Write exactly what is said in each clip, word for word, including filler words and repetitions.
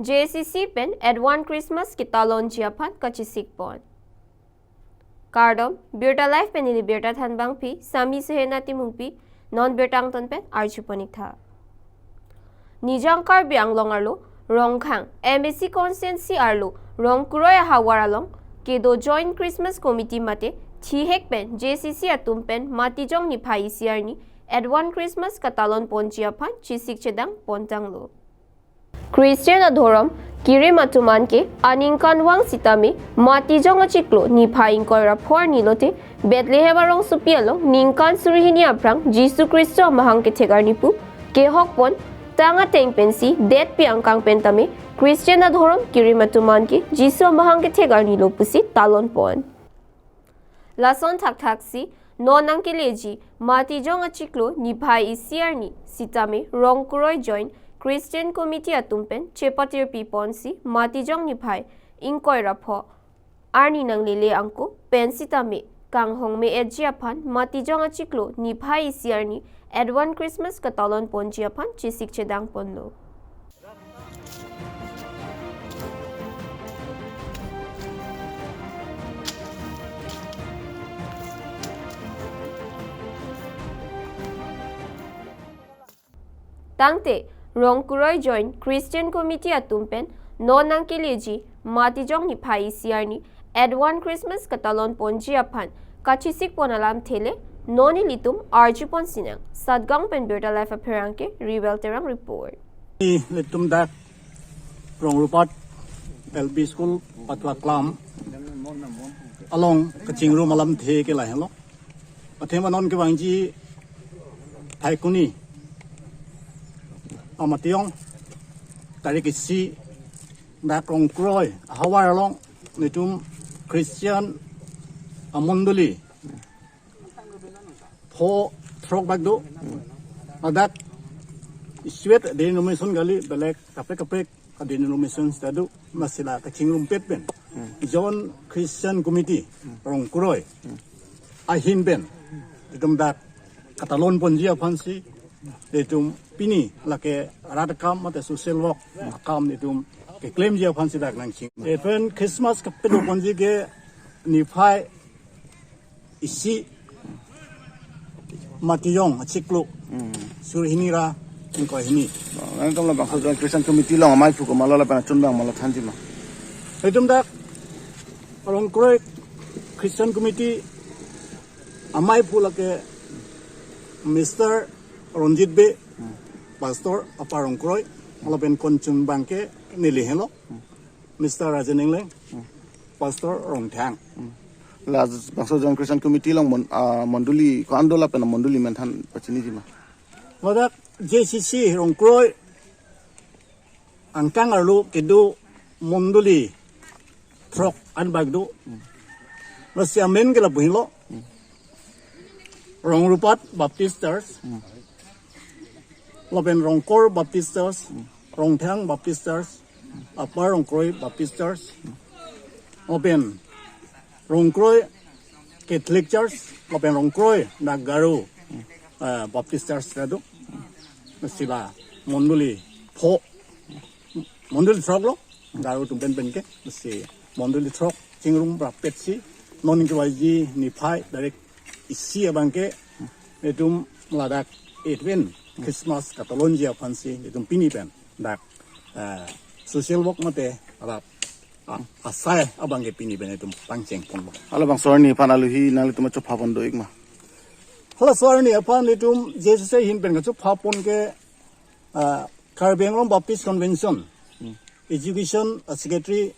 J C C pen Advance Christmas ketalonji aphan kachesik pon. Kardom, Birta Live pen neli Birta Thanbangpi, Sami Sehena Timungpi, non birta angton pen arju pon-ik tha. Nijang Karbi Anglong arlo, Rongkhang, M A C constituency arlo, Rongkroi ahavar along, kedo Joint Christmas Committee mate, thihek pen J C C atum pen Matijong niphai isi arni, Advance Christmas katalon ponji aphan chesik chedang pontanglo. Christian adhorom kerim atum anke aningkanvang sitame Matijong achiklo niphai ingkoi ra pho arni lote Bethlehem arongsopi along ningkan suri hini aphrang Jisu Khristo amahang kethek arni pu kehok pon tang ateng pensi detpi angkang pen tame Christian adhorom kerim atum anke Jisu amahang kethek arni lo pusi talon pon. Lason thakthaksi non nangkeleji Matijong achiklo niphai isi arni sitame Rongkroi Joint Christian Committee atum pen chepatirpi ponsi Matijong niphai ingkoi ra pho arni nanglele angko pen sitame kanghong me-etji aphan Matijong achiklo niphai isi arni Advance Christmas katalon ponji aphan chesik chedang ponlo. Tangte, Rongkroi Joint Christian Committee atum pen non nangkeleji Matijong niphai isi arni Advance Christmas katalon ponji aphan kachesik pon alamthe le non ilitum arju pon sinang. Satgaon pen Birta Live apherangke Rival Terang report. Ilitum dak Rongrupat L P School patwa klam along kachingrum alamthe ke lahelo. Athema non kevangji Phaikuni amatiyong tarik isi dak Rongkroi ahavar along nelitum Christian amondoli pho throk bak do. Ladak isi-et denomination kali, belek kaprek kaprek a-denomination ta do, lasi la kachingrumpet pen Joint Christian Committee Rongkroi ahin pen nelitum dak katalon ponji aphansi nelitum pini lake rat akam mate social work akam nelitum keklemji aphansi dak nangching. Even Christmas kapelo ponji ke niphai isi Matijong achiklo suri hini ra ingkoi hini. Nangtum labangso Joint Christian Committee along amei phu komatlo lapen achunbang matlo thanji ma? Nelitum dak Rongkroi Christian Committee amei phu lake Mister Ronjit Bey, Pastor apar Rongkroi, lapen konchunbang ke neli helo, Mister Rajen Engleng, Pastor Rongthang. Labangso Joint Christian Committee along mon-, ah, mondoli ko-an do lapen mondoli menthan pachiniji ma? Ladak J C C Rongkroi angkang arlo kedo mondoli throk an bak do. Lasi amen ke lapu henlo. Rongrupat Baptist Church, lapen Rongkor Baptist Church, Rongthang Baptist Church, Upper Rongkroi Baptist Church, lapen Rongkroi Catholic Church, lapen Rongkroi Nagaro, eh, Baptist Church ta do. Lasi la mondoli pho, mondoli throk lo, Garo atum pen pen ke, lasi mondoli throk chingrum rapetsi, non kevangji niphai tarik isi abangke, nelitum ladak Advance Christmas katalonji aphansi nelitum pini pen dak, eh, social work mate alap, ah, asai abangke pini pen nelitum pangcheng ponlo. Halabangso arni aphan alohi nanglitum chopha pon do-ik ma? Halaso arni aphan nelitum J C C ahin pen kachopha pon ke, ah, Karbi Anglong Baptist Convention Education, ah, Secretary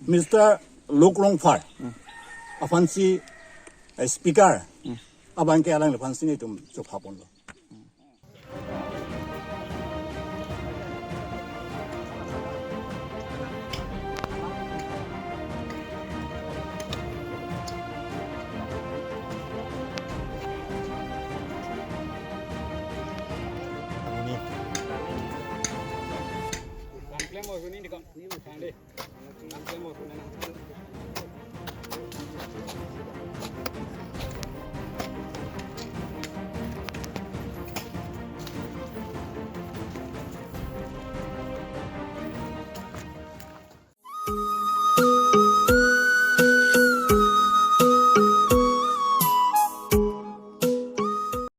Mister Lok Rongphar aphansi, eh, speaker abangke alangliphansi nelitum chopha ponlo.